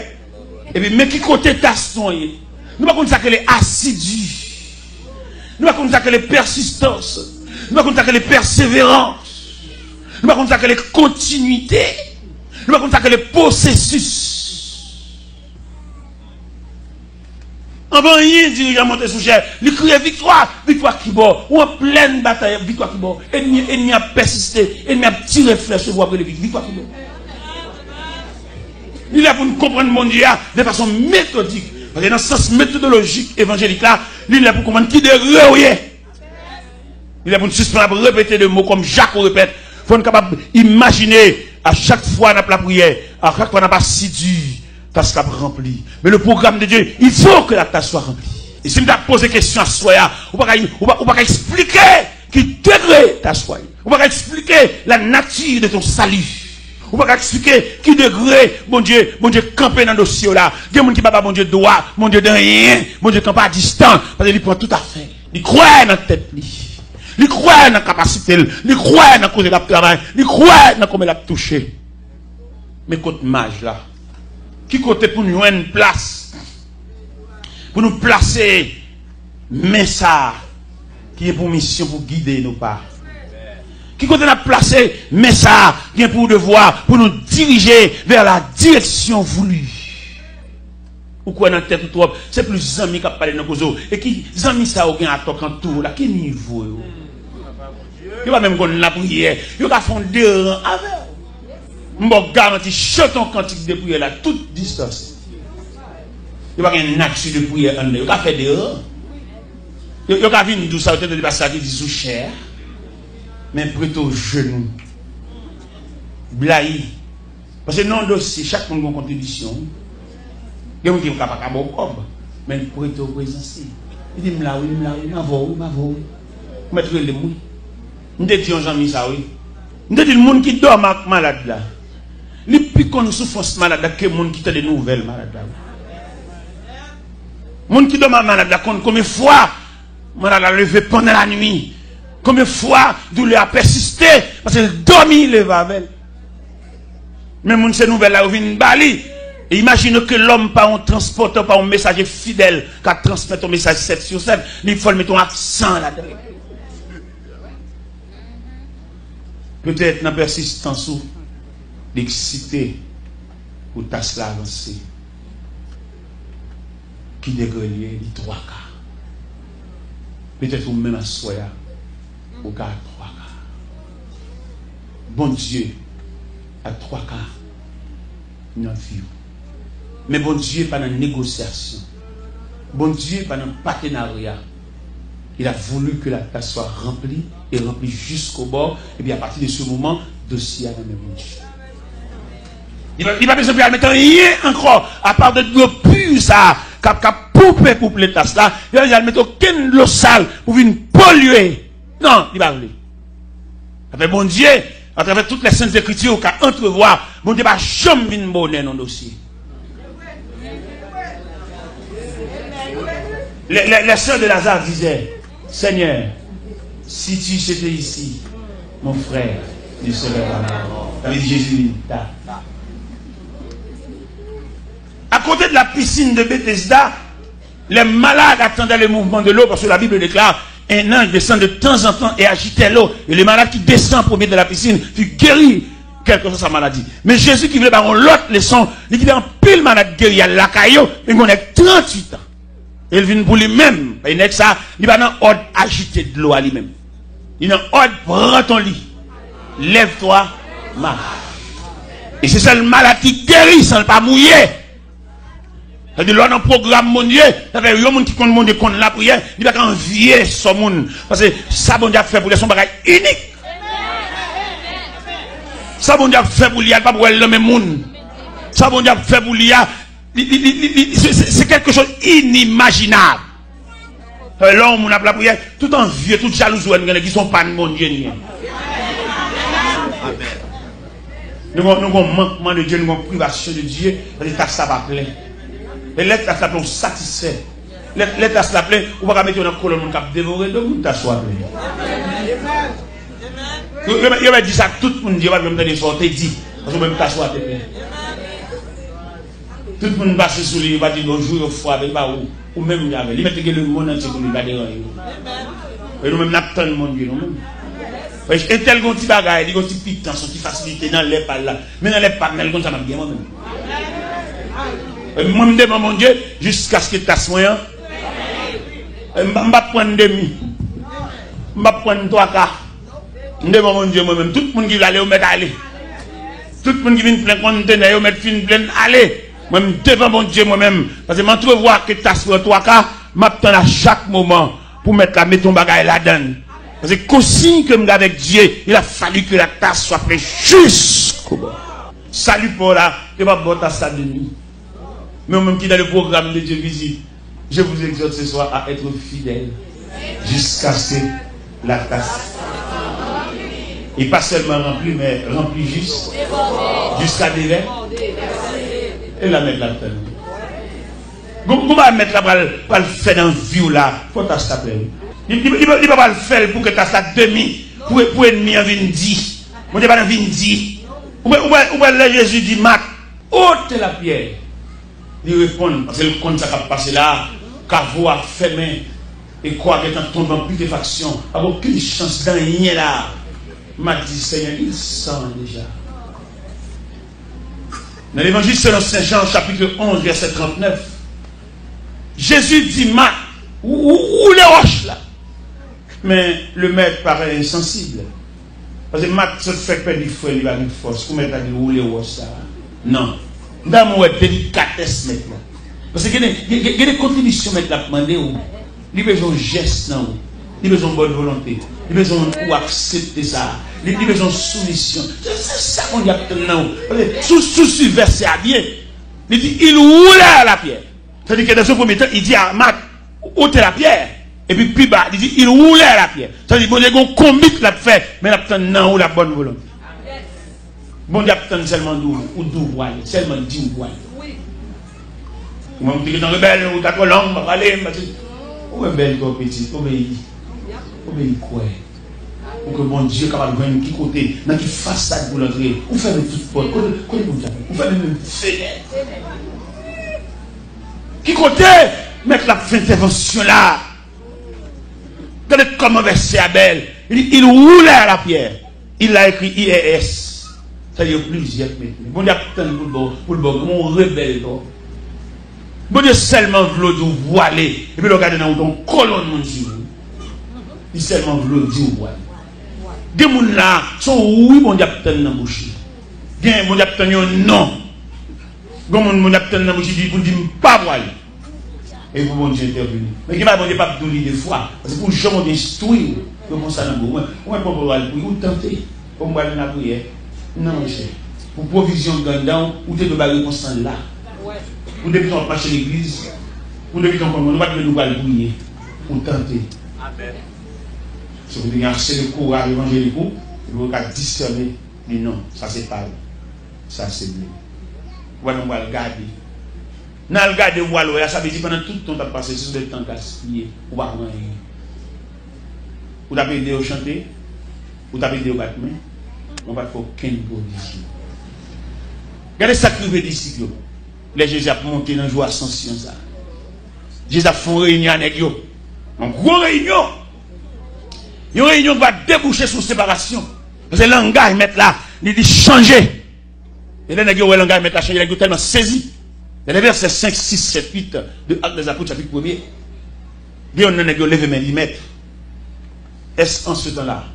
epi men ki kote tas nou an ye. Nou pa konn sa k rele asidi. Nou pa konn sa k rele pèsistans. Nou pa konn sa k rele pèseverans. Nou pa konn sa k rele kontinite. Nou pa konn sa k rele pwosesis. Anvan anyen, dirijan monte sou chè, li kriye, "Viktwa! Viktwa kibò?" Ou an plèn batay, viktwa kibò? Enmi, enmi ap pèsiste, enmi ap tire flèch sou ou, ap rele, "Viktwa kibò?" Li lè pou n konprann Bondye a de fason metodik. Paske nan sans metodolojik evanjelik la, li lè pou konprann ki degre w ye. Li lè pou n sispann ap repete de mo kòm Jako repèt. Fò n kapab imajine a chak fwa n ap lapriyè, a chak fwa n ap asidi, tas la ap ranpli. Men le programme de Dieu, il faut que la tâche soit remplie. E si m ta poze kesyon aswè a, ou pa ka, ou pa, ou pa ka eksplike ki degre tas la ye. Ou pa ka eksplike la nature de ton salut. Ou pa ka eksplike ki degre Bondye, Bondye kanpe nan dosye w la. Gen moun ki pa ba Bondye dwa, Bondye de anyen, Bondye kanpe a distan, paske li pran tout afè. Li kwè nan tèt li. Li kwè nan kapasite l. Li kwè nan kote l ap travay. Li kwè nan kòman l ap touche. Men kot maj la? Ki kote pou n jwenn plas pou nou plase men sa a ki gen pou misyon pou gide nou pa? Ki kote n ap plase men sa a ki gen pou devwa pou nou dirije vers la direction voulue? Ou kwè nan tèt ou twòp, se plis zanmi k ap pale nan koze w. E ki zanmi sa yo gen atò k antoure w la? Ki nivo yo? Yo pa menm konn lapriyè. Yo ka fè yon deran avè w. M ba w garanti, chante yon kantik de priyè la, tout distans. Yo pa gen nature de priyè anndan. Yo ka fè deran. Yo, yo ka vin di w sa, yo te tande pastè a te di sou chè a. Men prete w jenou. Blayi. Paske nan yon dosye, chak moun gen yon kontribisyon. Gen moun ki ka pa ka ba w kòb, men l prete w prezans li. Li di, "M la wi, m la wi, m avè w wi, m avè w wi. Ou mèt rele m wi." M te di yon zanmi sa wi. M te di l, moun ki dòmi ak malad la, li pi konn soufrans malad la ke moun ki tande nouvèl malad la wi. Moun ki dòmi ak malad la konn konbyen fwa malad la leve pandan lanwi. Konbyen fwa doulè a pèsiste, paske l dòmi, leve avè l. Men moun se nouvèl la yo vin ba li. E imajine ke lòm pa yon transpòtè, pa yon mesaje fidèl k ap transmèt yon mesaj sèt sou sèt, li fò l mete yon aksan ladan l. Petèt nan pèsistans ou, li eksite pou tas la avanse. Ki degre l ye, li twaka. Petèt ou menm aswè a, ou ka twaka. Bondye a twaka nan vi w. Men Bondye pa nan negosyasyon. Bondye pa nan patenarya. Il a voulu que la tâche soit remplie et remplie jusqu'au bord. Et puis à partir de ce moment, dosye a nan men Bondye. Li pa, li pa bezwen pou y al mete anyen ankò, apa de dlo pi sa a, k ap, k ap poupe, poupe tas la. Li pa bezwen al mete okenn dlo sal pou vin polye. Non, li pa vle. Afè Bondye, atravè tout les saintes écritures, ou ka antrevwa, Bondye pa janm vin bonè nan dosye. Les, les, les sœurs de Lazare disaient, Seigneur, si tu étais ici, mon frère ne serait pas mort. Sa vle di Jezi vin ta. À côté de la piscine de Bethesda, les malades attendaient le mouvement de l'eau, parce que la Bible déclare, un ange descend de temps en temps et agitait l'eau. Et les malades qui descendent en premier de la piscine furent guéris, quelle que soit sa maladie. Men Jezi ki vle ba yon lòt leson, li kite anpil malad geri al lakay yo, men gen yon nèg tranntuit an. E l vin pou li menm. E nèg sa, li pa nan òd ajite dlo a li menm. Li nan òd pran ton li. Lève-toi, marche. E se sèl malad ki geri san l pa mouye. Sa vle di lè w nan pwogram Bondye, sa fè yon moun ki konn Bondye, konn lapriyè, li pa ka anvye sò moun. Paske sa Bondye ap fè pou li a, se yon bagay inik. Sa Bondye ap fè pou li a, li p ap wè l nan men moun. Sa Bondye ap fè pou li a, li, li, li, li, li, se, se, se quelque chose inimaginable. Lè yon moun ap lapriyè, tout anvye, tout jalouzi w wè nou gen, ki se yon pa n Bondye n ye. Nou gon, nou gon mankman de Dye, nou gon privasyon de Dye, paske tas la pa plen. E lè tas la plen, ou satisfè. Lè, lè tas la plen, ou pa ka mete yo nan kolonn moun k ap devore do moun, tas ou a plen. Yo, yo, yo mèt di sa ak tout moun, Dye pa janm tande sa w te di, paske ou menm tas ou a te plen. Tout moun pase sou li, yo pa di bonjou, yo frape, e pa ou, ou menm li avè l. Li mèt te gen lemonn antye pou li, li pa deranje ou. E nou menm n ap tann Bondye, nou menm. Entèl gen yon ti bagay, li gen yon ti pitans, yon ti fasilite nan lè pa l la. Men nan lè pa m nan, li konn sa m ap gen mwen menm. E mwen, m devan Bondye, jiskaske tas mwen an. E m, m p ap pran demi. M p ap pran twa ka. M devan Bondye mwen menm. Tout moun ki vle ale, yo mèt ale. Tout moun ki vin plen kontenè, yo mèt fin plen ale. Mwen, m devan Bondye mwen menm. Paske m antrevwa ke tas pran twa ka, m ap tann a chak moman pou Mèt la mete yon bagay ladan l. Paske konsiy ke m gen avèk Dye, il a fallu que la tasse soit faite jusqu'au bout. Sali pa w la, yo p ap ba w tas la demi. Men ou menm ki dans le programme de Dieu visite, je vous exhorte ce soir à être fidèle jusqu'à ce que la tasse, et pas seulement remplie, mais remplie jusqu'à déverser. E la Mèt la tann. Gon, gon bagay Mèt la pral, pral fè nan vi w la, fò tas la plen wi. Li, li, li, li pa pral fè l pou ke tas la demi, pou, pou ènmi an vin di. Bondye pa nan vin di. Ou wè, ou wè, ou wè lè Jezi di Mat, ôtez la pierre. Li reponn, paske l konn sa k ap pase la, kavo a fèmen, e kò a gentan tonbe an pitefaksyon, pa gen okenn chans de anyen la. Mat di, Senyè, il sent déjà. Nan Levanjil selon Sen Jan, chapitre onze, verset trente-neuf, Jezi di Mat, ou, ou, woule wòch la. Men le Mèt parèt ensansib. Paske Mat sot fèk pèdi frè li, pa gen fòs. Kou Mèt la di woule wòch sa a. Non. M ta renmen wè delikatès Mèt la. Paske gen de, gen, gen, gen de kontribisyon Mèt la ap mande w. Li bezwen yon jès nan ou. Li bezwen yon bòn volonte. Li bezwen ou aksepte sa. Li, li bezwen yon soumisyon. Se, se sa Bondye ap tann nan ou. Paske si w, si w swiv vèsè a byen, li di, il roula la pierre. Sa di ke nan yon premye tan, li di a Mat, ôtez la pierre. Epi pi ba, li di, il roula la pierre. Sa di, Bondye gen yon konbit l ap fè, men l ap tann nan ou la bòn volonte. Bondye ap tann sèlman di w, ou di w pou ale, sèlman di w pou ale. Ou menm ou te gentan rebèl, ou ta twò long, m pa prale, m pa se. Ou rebèl twò piti, obeyi. Obeyi kwè. Pou ke Bondye kapab jwenn ki kote, nan ki fasad pou l antre. Ou fèmen tout pòt. Kote, kote Bondye ap, ou fèmen menm fenèt. Ki kote Mèt la ap fè entèvansyon la? Gade kòman vèsè a bèl. Li di, il roula la pierre. Il la écrit I R S. Sa di yo plizyè k mete. Bondye ap tann pou l ba w, pou l ba w, yon rebèl ba w. Bondye sèlman vle w di w vwale. Epi lè w gade nan wout yon kolonn moun swiv ou. Li sèlman vle w di w vwale. Gen moun la, se yon wi Bondye ap tann nan bouch li. Gen Bondye ap tann yon non. Gen moun Bondye ap tann nan bouch li pou l di m pa vwale. E pou Bondye entèveni. Men gen bagay Bondye p ap di w li de fwa. Paske pou jan Bondye enstwi w, yo pran sa nan men w. Mwen, mwen pran pawòl pou ou tante. Bon, m pral nan lapriyè. Non, monchè. Pou pwovizyon k anndan w, ou te dwe bay repons lan la. Ou depi tan w ap mache legliz, ou depi tan w konn mwen, ou pa t dwe di w pral priye. Ou tante. Amèn. Se pou te gen ase de kouraj evanjelik ou, epi ou ka disène, di non, sa se pa l. Sa se byen. Ou wè, nou pral gade. Nan al gade, ou pral wè a, sa vle di pandan tout tan w t ap pase, se de tan gaspiye, ou pa pran anyen. Ou t ap ede yo chante, ou t ap ede yo bat men, men w pa t fè okenn pwovizyon. Gade sa k rive disip yo. Lè Jezi ap monte nan jou Asansyon sa, Jezi ap fè yon reyinyon a nèg yo. Yon gwo reyinyon. Yon reyinyon ki va debouche sou separasyon. Paske langaj Mèt la, li di chanje. E lè nèg yo wè langaj Mèt la chanje, nèg yo tèlman sezi. Nan vèsè senk, sis, sèt, uit de Actes des Apôtres, chapit premye, gen yonn nan nèg yo leve men li, Mèt, est-ce en ce temps-là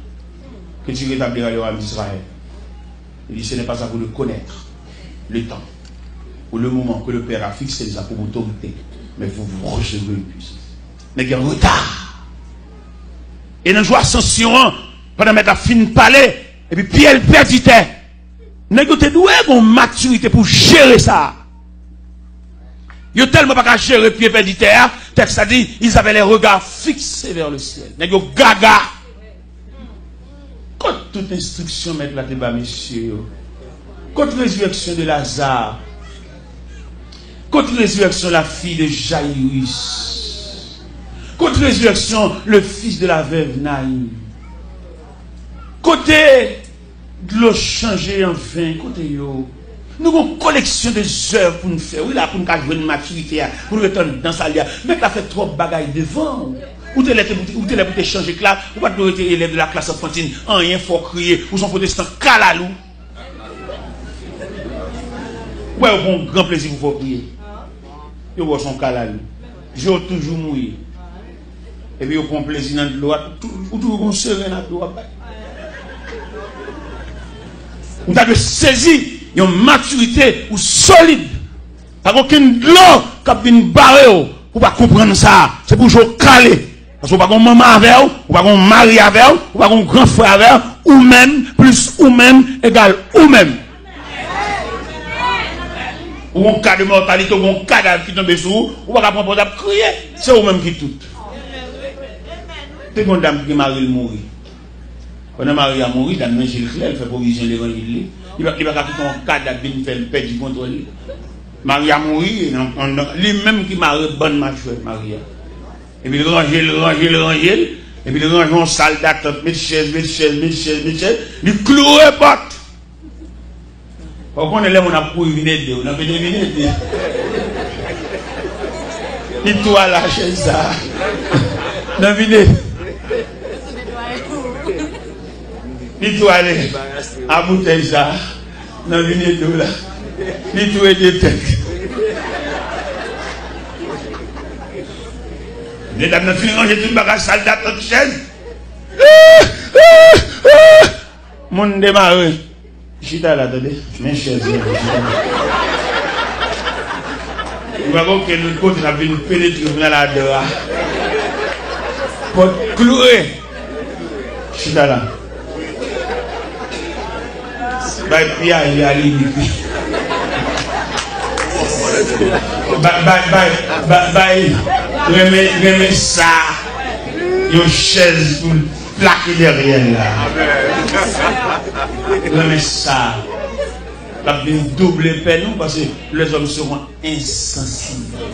que tu rétabliras le royaume d'Israël? Il dit, ce n'est pas à vous de connaître le temps ou le moment que le Père a fixé déjà pour votre autorité, mais vous, vous recevrez une puissance. Nèg yo an reta. E nan jou Asansyon an, pandan Mèt la fin pale, epi Pyè pèdi tè. Nèg yo te dwe gen yon matirite pou jere sa. Yo tèlman pa ka jere Pyè pèdi tè a, tèks la di, ils avaient les regards fixés vers le ciel. Nèg yo gaga. Kot tout enstriksyon Mèt la te ba mesye yo? Kot rezirèksyon de Lazare? Kot rezirèksyon la fille de Jairus? Kot rezirèksyon le fils de la veuve Naïm? Kote dlo chanje an ven? Kote yo? Nou gon koleksyon de zèv pou n fè, wi, la, pou n ka jwenn matirite a, pou n ret anndan sali a. Mèt la fè twòp bagay devan w. Ou te lè te, ou te lè pou te chanje klas, ou pa t dwe rete élève de la classe enfantine, anyen fè w kriye, ou se yon pwotestan kalalou. Ou wè yo pran yon gran plezi pou fè w kriye. Yo wè w se yon kalalou. Je w toujou mouye. Epi yo pran plezi nan dlo a, ou tou-, ou toujou gon seren nan dlo a bay. Ou ta dwe sezi yon matirite ou solid. Pa gen okenn dlo k ap vin bare w pou w pa konprann sa. Se pou je w kale. Paske ou pa gen manman avè w, ou pa gen mari avè w, ou pa gen gran frè avè w, ou menm plis ou menm egal ou menm. Ou gon ka de mòtalite, ou gon kadav ki tonbe sou ou, ou pa ka pran pòz ap kriye. Se ou menm ki tout. Te gon dam ki gen mari l mouri. Pandan mari a mouri, dam nan je l klè, l fè pwovizyon levanjil li. Li pa, li pa ka kite yon kadav vin fè l pèdi kontwòl li. Mari a mouri, nan, nan, nan, li menm ki mare bann machwè mari a. Epi l ranje l, ranje l, ranje l. Epi l ranje yon sal datant, met chèz, met chèz, met chèz, met chèz. Li kloure pòt. Ou konnen lè moun ap kouri vin ede w, nan vini vin ede. Li tou al a chèz sa. Nan vini. Li tou ale a boutèy sa. Nan vini ede w la. Li tou ede tèt. Medam nan fin ranje tout bagay sal datant chèz. Moun demare. Chita la, tande. Men chèz la, chita la. Ou pa gen okenn lòt kote n ap vin penetre pou n al adan a. Pòt kloure. Chita la. Bay pye a, li a limit li. Bay, bay, bay, bay, bay, renmen, renmen sa. Yon chèz pou l plake dèyè l la. Renmen sa. L ap vin double pèn nou, paske les hommes seront insensibles.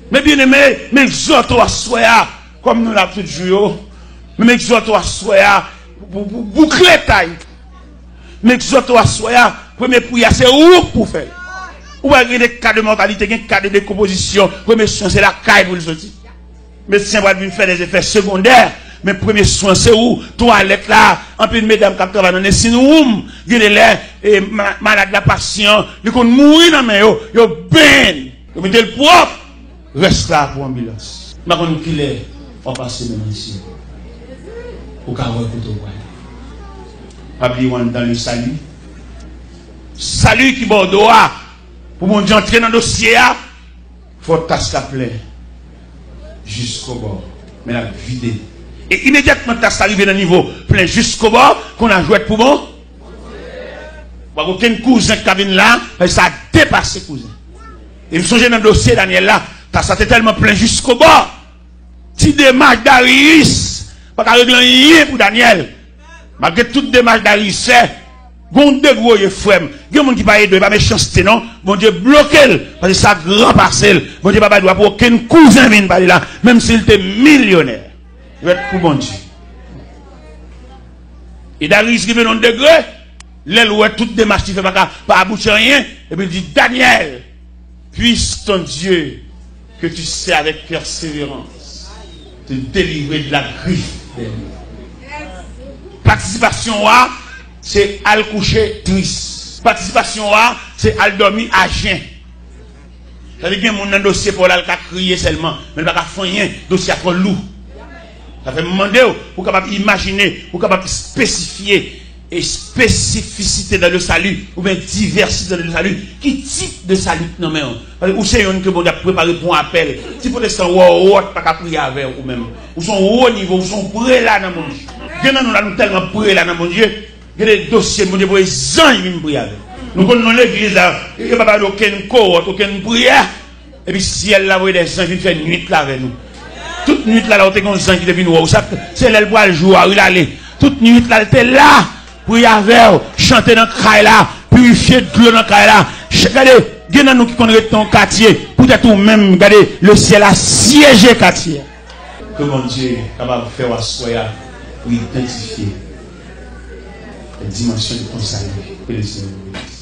Men byeneme, m egzòte w aswè a, kòm nou la tout jou yo. Men m egzòte w aswè a, pou, pou, pou boukle tay. M egzòte w aswè a, premye priyè a, se ou k pou fè l. Ou wè, gen de ka de mòtalite, gen ka de dekonpozisyon, premye swen se lakay pou l soti. Medsen pral vin fè de zefè segondè, men premye swen se ou, twalèt la, anpil medam k ap travay nan nursing room, gen de lè, e, ma-, malad la, pasyan, li konn mouri nan men yo, yo benyen l, yo mete l pwòp, rès la pou anbilans. M pa konn kilè w ap pase menm isi. Ou ka wè kote w prale. Pa bliye w anndan le sali. Sali ki bò w do a. Pou Bondye antre nan dosye a, fò tas la plen jiskobò. Men l ap vide. E imedyatman tas la rive nan nivo plen jiskobò, konn a jwèt pou bon. Pa gen okenn kouzen k ka vin la, paske sa depase kouzen. E m sonje nan dosye Danyèl la, tas la te tèlman plen jiskobò. Ti demach Dariyis pa ka regle anyen pou Danyèl. Malgre tout demach Dariyis fè, gen yon degre w ye, frè m. Gen moun ki pa ede w, e pa mechanste non. Bondye bloke l, paske sa gran pase l. Bondye pa bay dwa pou okenn kouzen vin pale la, menm si l te milyonè. Jwèt pou Bondye. E Dariyis rive nan yon degre, lè l wè tout demach li fè pa ka, pa abouti anyen, epi l di, Danyèl, puisse ton Dieu que tu sers avec persévérance te délivrer de la griffe des lions. Patisipasyon w a, se al kouche tris. Patisipasyon w a, se al dòmi ajen. Sa vle di gen moun nan dosye pa w la, l ka kriye sèlman, men l pa ka fè anyen, dosye a twò lou. Sa fè m mande w, pou w kapab imajine, pou w kapab espesifye, espesifisite dans le salut, oubyen divèsite dans le salut, ki tip de sali k nan men w? Paske ou se youn ke Bondye ap prepare pou yon apèl. Ti pwotestan wòwòt pa ka priye avè w ou menm. Ou se yon wo nivo, ou se yon prela nan Bondye. Gen nan nou la, nou tèlman prela nan Bondye, gen de dosye Bondye voye zanj vin priye avè w. Nou konn nan legliz la, yo pa ba nou okenn kowòt, okenn priyè. Epi syèl la voye de zanj vin fè nwit la avè nou. Tout nwit la, la ou te gen yon zanj ki te vin wè w. Sa, se lè l pral jou a, wi, l ale. Tout nwit la, l te la, priye avè w, chante nan kay la, pirifye dlo nan kay la. Ch-, gade, gen nan nou ki konn rete nan yon katye, poutèt ou menm, gade, le syèl a syeje katye a. Ke Bondye kapab fè w aswè a pou idantifye dimansyon de ton sali. Ke le Seigneur vous bénisse.